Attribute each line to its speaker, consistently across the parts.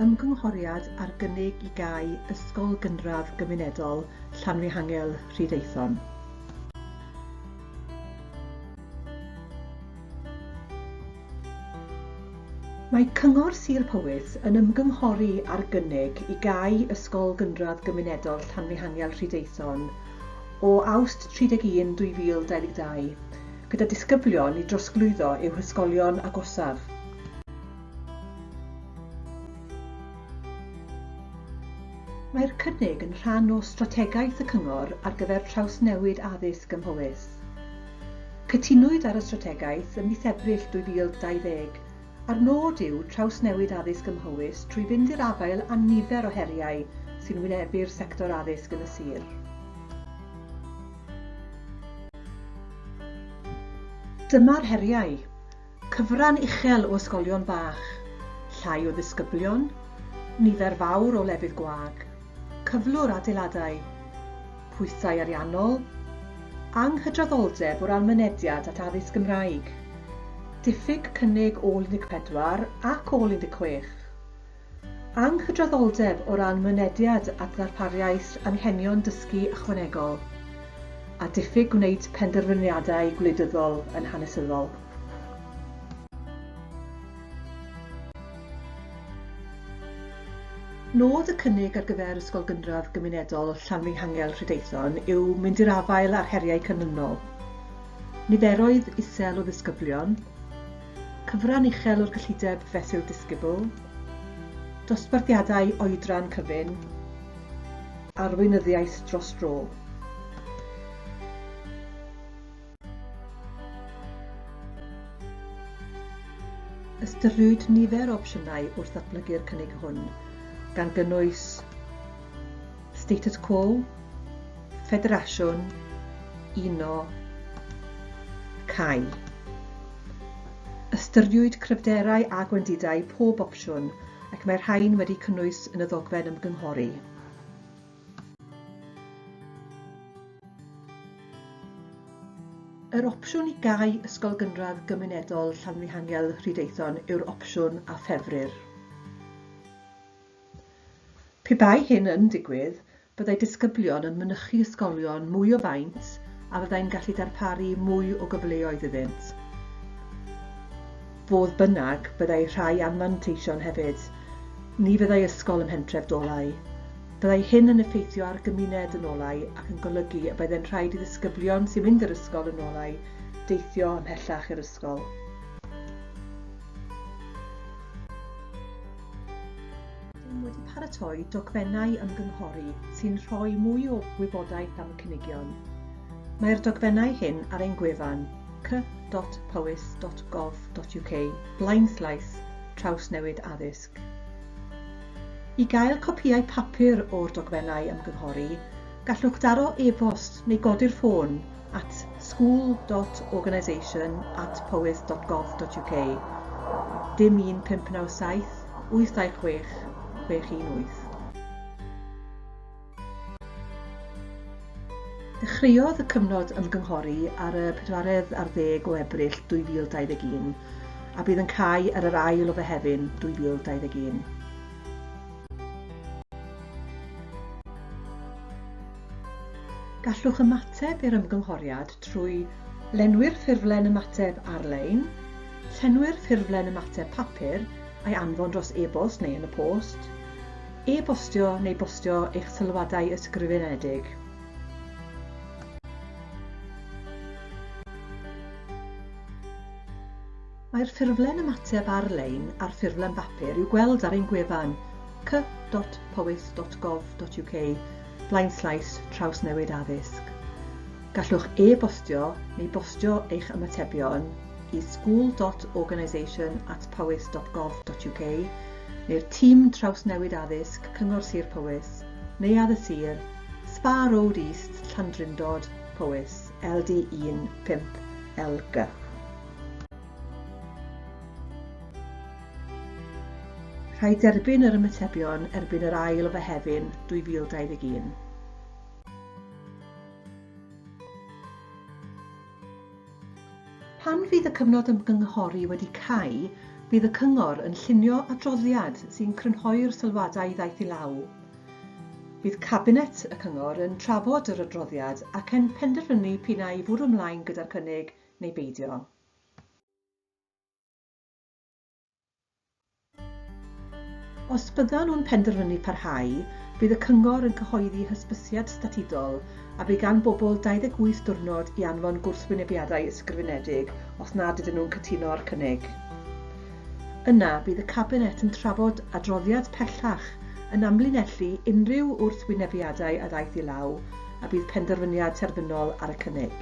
Speaker 1: Ymgynghoriad ar gynnig i gau Ysgol Gynradd Gymunedol Llanfihangel Rhydaethon. Mae Cyngor Sir Powys yn ymgynghori ar gynnig i gau Ysgol Gynradd Gymunedol Llanfihangel Rhydaethon o Awst 31, 2022, gyda disgyblion i drosglwyddo i'w hysgolion agosaf. Mae'r cynnig yn rhan o strategaeth y Cyngor ar gyfer trawsnewid addysg ym Mhowys. Cytunwyd ar y strategaeth ym mis Ebrill 2020, a'r nod yw trawsnewid addysg ym Mhowys trwy fynd i'r afael â nifer o heriau sy'n wynebu'r sector addysg yn y sir. Dyma'r heriau, cyfran uchel o ysgolion bach, llai o ddisgyblion, nifer fawr o lefydd gwag, cyflwr adeiladau, pwysau ariannol, anghydraddoldeb o ran mynediad at addysg Gymraeg, diffyg cynnig ôl 14 ac ôl 16, anghydraddoldeb o ran mynediad at ddarpariaeth anghenion dysgu ychwanegol, a diffyg gwneud penderfyniadau gwleidyddol yn hanesyddol. Nod y cynnig ar gyfer Ysgol Gynradd Gymunedol Llanfihangel Rhydaethon yw mynd i'r afael â'r heriau canlynol, niferoedd isel o ddisgyblion, cyfran uchel o'r gyllideb fesul disgybl, dosbarthiadau oedran cyfun, arweinyddiaeth dros dro. Ystyriwyd nifer o opsiynau wrth ddatblygu'r cynnig hwn, gan gynnwys status quo, ffederasiwn, uno, cau. Ystyriwyd cryfderau a gwendidau pob opsiwn ac mae'r rhain wedi cynnwys yn y ddogfen ymgynghori. Yr opsiwn i gau Ysgol Gynradd Gymunedol Llanfihangel Rhydaethon yw'r opsiwn a ffefrir. Pe bai hyn yn digwydd, byddai disgyblion yn mynychu ysgolion mwy o faint a fyddai'n gallu darparu mwy o gyfleoedd iddynt. Fodd bynnag, byddai rhai anfanteision hefyd. Ni fyddai ysgol ym mhentref Dolau. Byddai hyn yn effeithio ar y gymuned yn Olau ac yn golygu y byddai'n rhaid i ddisgyblion sy'n mynd i'r ysgol yn Olau deithio ymhellach i'r ysgol. Rydym wedi paratoi dogfennau ymgynghori sy'n rhoi mwy o wybodaeth am y cynigion. Mae'r dogfennau hyn ar ein gwefan c.powys.gov.uk blaenslaes trawsnewid addysg. I gael copïau papur o'r dogfennau ymgynghori, gallwch daro e-bost neu godi'r ffôn at school.organisation at powys.gov.uk dim 1 597 826 618. Dechreuodd y cyfnod ymgynghori ar y pedwaredd ar ddeg o Ebrill 2021 a bydd yn cau ar yr ail o Fehefin 2021. Gallwch ymateb i'r ymgynghoriad trwy lenwi'r ffurflen ymateb ar-lein, llenwi'r ffurflen ymateb papur a'i anfon dros e-bost neu yn y post, E-bostio neu bostio eich sylwadau ysgrifenedig. Mae'r ffurflen ymateb ar-lein a'r ffurflen bapur i'w gweld ar ein gwefan c.powys.gov.uk blaenslaes trawsnewid addysg. Gallwch e-bostio neu bostio eich ymatebion i school.organisation at powys.gov.uk neu'r Tîm Trawsnewid Addysg, Cyngor Sir Powys, Neuadd y Sir, Spa Road East, Llandrindod, Powys, LD1 5LG. Rhaid derbyn yr ymatebion erbyn yr ail o Fehefin 2021. Pan fydd fydd y cyfnod ymgynghori wedi cau, bydd y Cyngor yn llunio adroddiad sy'n crynhoi'r sylwadau ddaeth i law. Bydd Cabinet y Cyngor yn trafod yr adroddiad ac yn penderfynu p'un ai i fwrw ymlaen gyda'r cynnig neu beidio. Os byddan nhw'n penderfynu parhau, bydd y Cyngor yn cyhoeddi hysbysiad statudol a bydd gan bobl 28 diwrnod i anfon gwrthwynebiadau ysgrifenedig os nad ydyn nhw'n cytuno â'r cynnig. Yna, bydd y Cabinet yn trafod adroddiad pellach yn amlinellu unrhyw wrthwynebiadau a ddaeth i law a bydd penderfyniad terfynol ar y cynnig.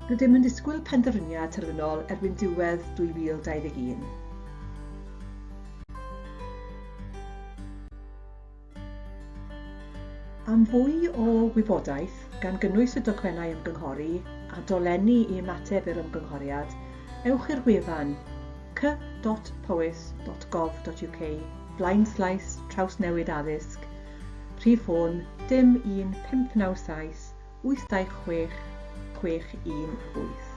Speaker 1: Rydym yn disgwyl penderfyniad terfynol erbyn diwedd 2021. Am fwy o wybodaeth, gan gynnwys y dogfennau ymgynghori a dolenni i ymateb i'r ymgynghoriad, ewch i'r wefan c.powys.gov.uk blaenslaes trawsnewid addysg, rhif ffôn dim 1 597 826 618.